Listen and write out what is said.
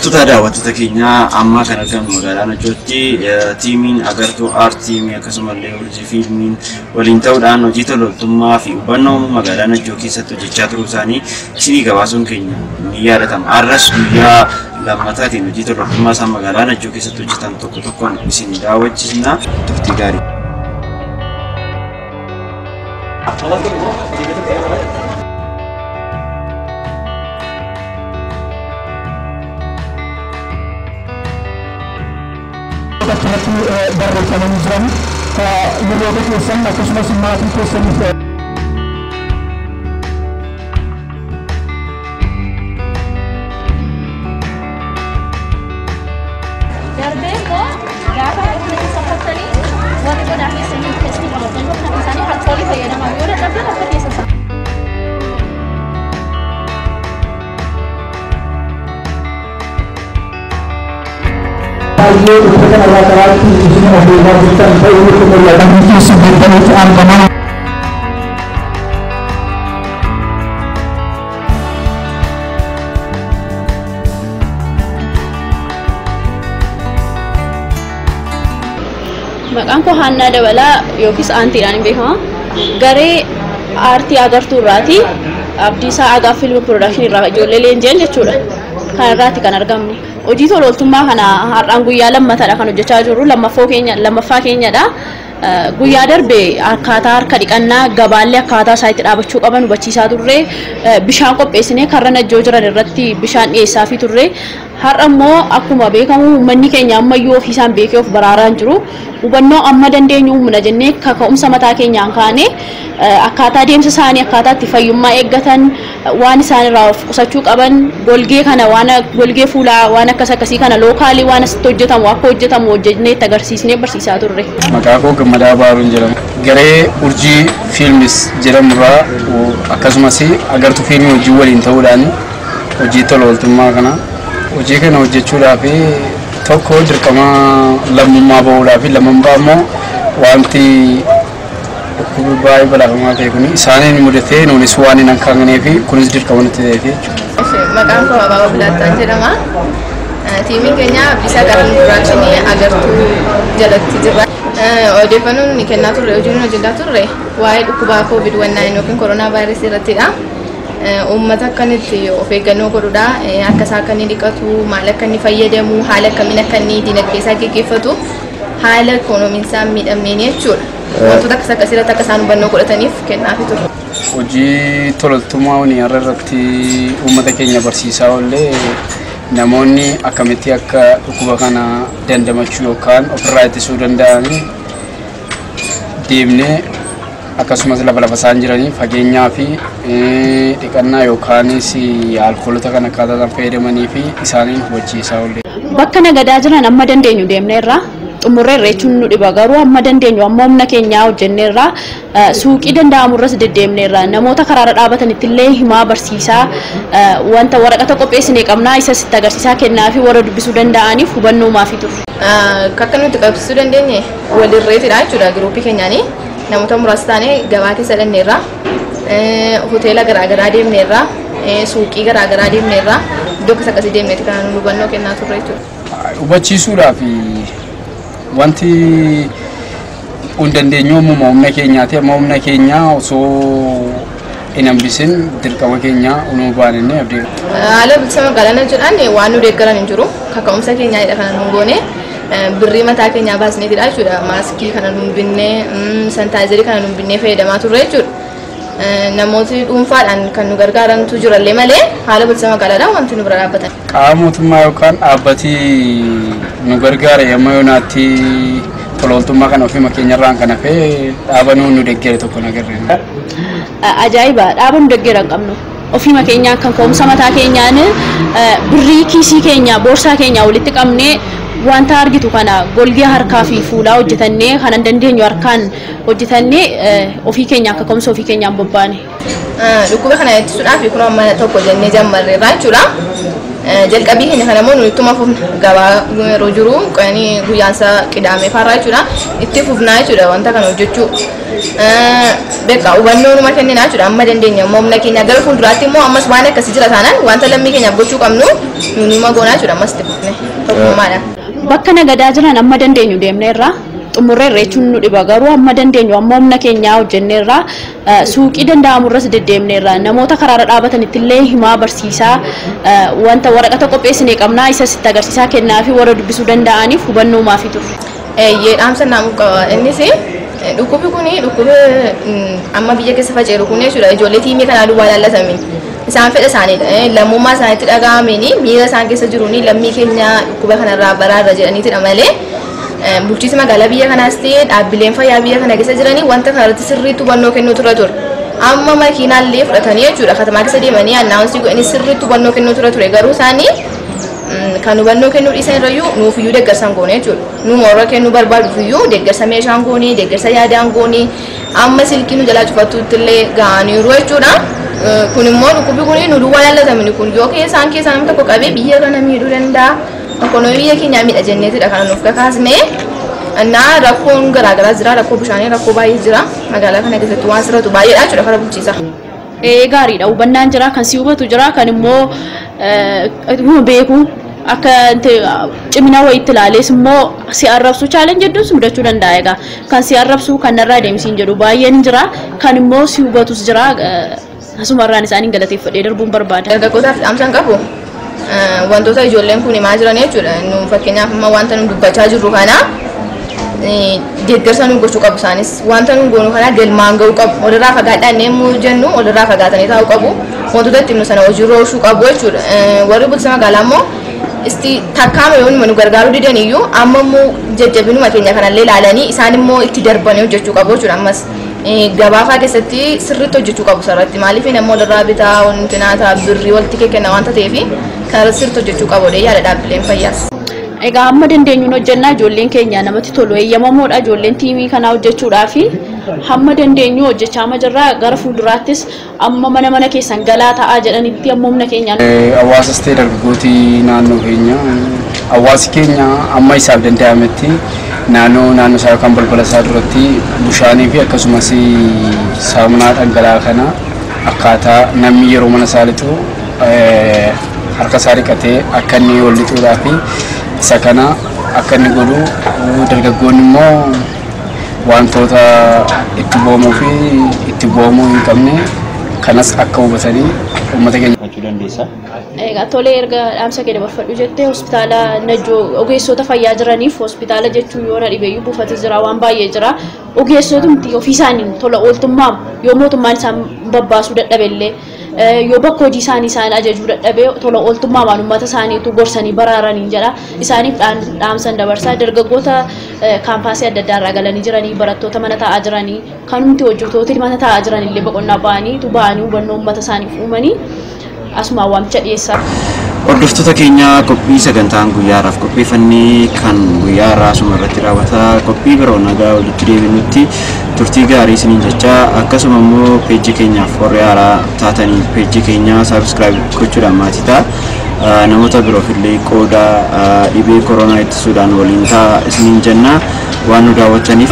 Kabajamtoota daawwattoota keenyaa, amma kan argamu magaalaa Najjootti tiimiin Agartuu Aartii akkasumallee Urjii Fiilmiin waliin ta'uudhaan hojii tola fi hubannoo magaalaa Najjoo keessatti hojjechaa turuu isaanii isinii gabaasuun keenya ni yaadatama. Har'as guyyaa lammataatiin hojii tola ooltummaa isaan magaalaa Najjoo keessatti hojjetan tokko tokkoon isin daawwachiisna. Turtii gaarii. Achirratti barreeffamanii jiran hiriyoota keessan akkasumas maatii keessaniif. Darbee immoo gaafa keessa uffatanii warri godaa keessanii testii qabatanii kan isaanii alkoolii fayyadaman yoo dadhabdan akka keessa isaa. Baay'ee dhukkuba kanarraa karaa ittiin isin of eegaa jirtan ta'uu nutti mul'ata. Keessa beektanitti argaman. Maqaan koo Haannaa Dabalaa yookiis Aantiidhaan hin beekama. Garee aartii Agartuu irraati. Abdiisaa Agaa Film Production irraa ijoollee leenji'an jechuudha. Kan irraati kan argamne. Hojii tola ooltummaa kana har'aan guyyaa lammataadha kan hojjechaa jirru, lammaffoo keenya, lammaffaa keenyadha. Guyyaa darbe akkaataa harka dhiqannaa, gabaallee akkaataa isaa itti dhaabachuu qaban hubachiisaa turre, bishaan qopheessinee karra Najjoo jiran irratti bishaan dhiyeessaafii turre. Har'a immoo akkuma beekamu uummanni keenya ammayyuu ofiisaan beekee of baraaraa hin jiru. Hubannoo amma dandeenyu humna jennee kaka'umsa mataa keenyaan kaane akkaataa deemsa isaanii, akkaataa itti fayyummaa eeggatan, waan isaan irraa of qusachuu qaban, golgee kana, waan golgee fuulaa, waan akkas akkasii kana, locally waan asitti hojjetamu akka hojjetamu hojjennee itti agarsiisnee barsiisaa turre. Maqaa koo Gammadaa Baaruun jedhama. Garee Urjii Fiilmis jedhamurraa akkasumas Agartuu Fiilmii hojii waliin ta'uudhaan hojii tola ooltummaa kana, hojii kana hojjechuudhaaf, tokko dirqama lammummaa bahuudhaaf, lammaffaa immoo wanti dhukkubi baay'ee balaafamaa ta'e kun isaaniin mudatee nuunis waan hin hanqanneef kunis dirqama nutti ta'eef jechuudha. Maqaan koo Abaaboo Bilaattaan jedhama. Tiimiin keenya Abdiisaa Garaa Production Agartuu jalatti jirra. Odeeffannoo nuni kennaa turre, hojii nuni hojjetaa turre waa'ee dhukkubaa COVID-19 yookiin koronaa vaayirasii irrattidha. Uummata akkanitti of eeggannoo godhudha. Akka isaa akka inni dhiqatu, maal akka inni fayyadamu, haala akkamiin akka inni dinagdee isaa geggeeffatu, haala ikoonomiin isaa miidhamneen jechuudha. Wantoota akkas akkasii irratti akka isaan hubannoo godhataniif kennaafi turre. Hojii tola ooltummaa wani har'a irratti uummata keenya barsiisaa oollee, namoonni akkamitti akka dhukkuba kana dandamachuu yookaan ofirraa ittisuu danda'anii deemnee, akkasumas lafa lafa isaan jiranii fageenyaa fi dhiqannaa yookaanis alkoolota kan akkaataa isaan fayyadamanii fi isaaniin hubachiisaa oolle. Bakka nagadaa jiran amma dandeenyu deemneerra. Xumurreerra jechuun nu dhiba, garuu amma dandeenyu, amma humna keenyaa hojjenneerra. Suuqii danda'amurras deddeemneerra. Namoota karaarra dhaabatanitti illee himaa, barsiisaa, wanta waraqata qopheessinee qabnaa isa sitti agarsiisaa kennaa fi warra dubbisuu danda'aniif hubannoo maafii turre. Akka nuti qabsiisuu dandeenye walirreetidha jechuudha. Giruupii keenyaanii namoota muraasa taane gabaa keessa dhanneerra, hoteela garaagaraa deemneerra, suuqii garaagaraa deemneerra, iddoo akkas akkasii deemneeti kan nu hubannoo kennaa turre jechuudha. Hubachiisuudhaaf wanti hin dandeenyu ammuma humna keenyaati, amma humna keenyaa osoo hin hambisin dirqama keenya unuu baanenne abdii. Haala bilisa magaalaa jechuudhaan waan nu deeggaran hin jiru. Kaka'umsa keenyaadha kana nu goone, birrii mataa keenyaa baasneetidha jechuudha. Maaskii kana nu binnee, sanitaayizerii kana nu binnee fayyadamaa turre jechuudha. Namooti dhuunfaadhaan kan nu gargaarantu jirallee malee haala bilisa magaalaadhaan wanti nu bira dhaabbatan. Qaama mootummaa yookaan dhaabbatii nu gargaara yemmuu yoonaatti tola ooltummaa kana ofuma keenyarraan kan hafe dhaaba nu deeggare tokko nagarre. Ajaa'iba, dhaaba nu deeggaran qabnu. Ofiima keenyaa kan ka'umsa mataa keenyaan birrii kiisii keenya, boorsaa keenya walitti qabnee Wanta argitu kana golgee harkaa fi fuulaa hojjetannee kan hin dandeenyu harkaan hojjetannee ofii keenya akka komsa ofii keenyaan bobbaane. Dhukkuba kana ittisuudhaaf kun amma tokko jennee jammarreerra jechuudha. Jalqabii keenya kana immoo nuyi ittuma fufna gabaa yeroo jiru qoyanii guyyaansa qidaamee faarraa jechuudha. Itti fufnaa jechuudha wanta kana hojjechuu. Beekaa hubannoo numa kenninaa jechuudha amma dandeenya immoo humna keenya gara fuulduraatti immoo ammas waan akkasii jira taanaan wanta lammii keenyaaf gochuu qabnu numa goonaa jechuudha ammas itti fufne tokkummaadhaan. Bakka nagadaa jiran amma dandeenyu deemneerra xumurreerra jechuun nu dhiba garuu amma dandeenyu amma humna keenyaa hojjenneerra suuqii danda'amurras deddeemneerra namoota karaarra dhaabatanitti illee himaa barsiisaa wanta waraqata qopheessinee qabnaa isa sitti agarsiisaa kennaa fi warra dubbisuu danda'aniif hubannoo maafii turre. Eeyyee dhaamsa naamuuf qaba innis dhukkubi kuni dhukkuba amma biyya keessa faca'eeru kun jechuudha ijoollee tiimii kanaa duwwaa laallatamiin isaan fedha isaaniidha lammummaa isaaniitti dhaga'ameen miira isaan keessa jiruun lammii keenya dhukkuba kanarraa baraarra jedhaniitidha malee bulchiinsi magaalaa biyya kanaas ta'e dhaabbileen fayyaa biyya kana keessa jiranii wanta kanarratti sirriitti hubannoo kennuu tura ture. Amma makiinaallee fudhatanii jechuudha katamaa keessa deemanii annaawunsii godhanii sirriitti hubannoo kennuu tura ture garuu isaanii kan hubannoo kennuu dhiisan irrayyuu nuufiyyuu deeggarsa hin goone jechuudha. Nu warra kennuu barbaaduufiyyuu deeggarsa meeshaan goone deeggarsa yaadaan goone amma silkii nu jalaa cufattuutti illee ga'aniiru jechuudha. Kun immoo dhukkubbi kun nu duwwaa laallatamini kun yoo isaan keessaa namni tokko qabee biyya kana miidhuu danda'a. Ekonomii biyya keenyaa miidha jenneetidha kana nuuf kakaasne. Innaa rakkoon garaagaraa jira rakkoo bishaanii rakkoo baay'ee jira magaalaa kana keessatti waan sirratu baay'eedha jechuudha karaa bulchiisa. Gaariidha hubannaan jira kan si hubatu jira kan immoo beeku akka cimina wayiitti ilaalees immoo si arrabsu chaalenji hedduun si mudachuu danda'a egaa kan si arrabsu kan narraa deemsiin jedhu baay'een jira kan immoo si hubatus jira asumarraan isaaniin galateeffadhee darbuun barbaada. Dargaggootaaf dhaamsan qabu wantoota ijoolleen kun himaa jiran jechuudha. Nu fakkeenyaaf amma wanta nu dubbachaa jirru kana deeggarsa nu gochuu qabu isaanis wanta nu goonu kana galmaan ga'uu qabu. Walirraa fagaadhaan yommuu jennu walirraa fagaatanii taa'uu qabu. Wantoota ittiin nu sana hojiirra oolchuu qabu jechuudha. Warri bulchiinsa magaalaa immoo isti takkaama yoo nu gargaaruu didan iyyuu amma immoo jajjabinuma keenya kanallee ilaalanii isaan immoo itti darbanii hojjechuu qabu jechuudha ammas. Gabaafaa keessatti sirriitti hojjechuu qabu sarratti maaliif namni walirraa bitaa wanti naataa birrii walitti kenna waanta ta'eef kana sirriitti hojjechuu qabu yaada dhaabbileen fayyaas. Egaa amma dandeenyuun hojjennaa ijoolleen keenya namatti tolu eeyyamamoodha ijoolleen tiimii kanaa hojjechuudhaaf hamma dandeenyu hojjechaa ma jirra gara fuulduraattis amma mana mana keessan galaa ta'aa jedhanitti amma humna keenyaan. Hawaasas ta'e dargaggootii naannoo keenya hawaasi keenya amma isaaf danda'ametti naannoo naannoo isaa yookaan balbala isaa duratti bishaanii fi akkasumas saamunaa dhangala'aa kana akkaataa namni yeroo mana isaa lixu harka isaa dhiqatee akka inni ol lixuudhaa fi isa kana akka inni godhu dargaggoonni immoo wantoota itti boomuu fi itti boomuu hin qabne kanas akka hubatanii uummata keenya. Egaa tolee erga dhaamsa kee dabarfadhu jettee hospitaala Najjoo ogeessota fayyaa jiraniif hospitaala jechuun yoo na dhibeeyyuu buufata jira waan baay'ee jira ogeessotumti ofii isaaniin tola ooltummaa yoo mootummaan isaan babbaasuu dadhabellee yoo bakka hojii isaanii isaan ajajuu dadhabee tola ooltummaa waan uummata isaaniitu gorsanii baraaraniin jedha isaaniif dhaamsan dabarsaa dargaggoota kaampaasii adda addaa irraa galanii jiranii barattoota mana taa'aa jiranii kanumti hojjettooti mana taa'aa jiran illee boqonnaa ba'anii ba'anii hubannoo uummata isaaniif uumanii asuma waamicha dhiyeessaa. Hordoftoota keenya qophii sagantaan guyyaaraaf qopheeffannee kan guyyaa asuma irratti raawwata qophii biroo nagaa walitti deebinutti turtii gaarii isiniin jecha akkasuma immoo peejii keenyaaf warri haaraa taatanii peejii keenya saabskraayib gochuudhaan maatii ta'a. Namoota biroof illee qooda dhibee koronaa ittisuudhaan waliin ta'a isiniin jenna waan nu daawwattaniif.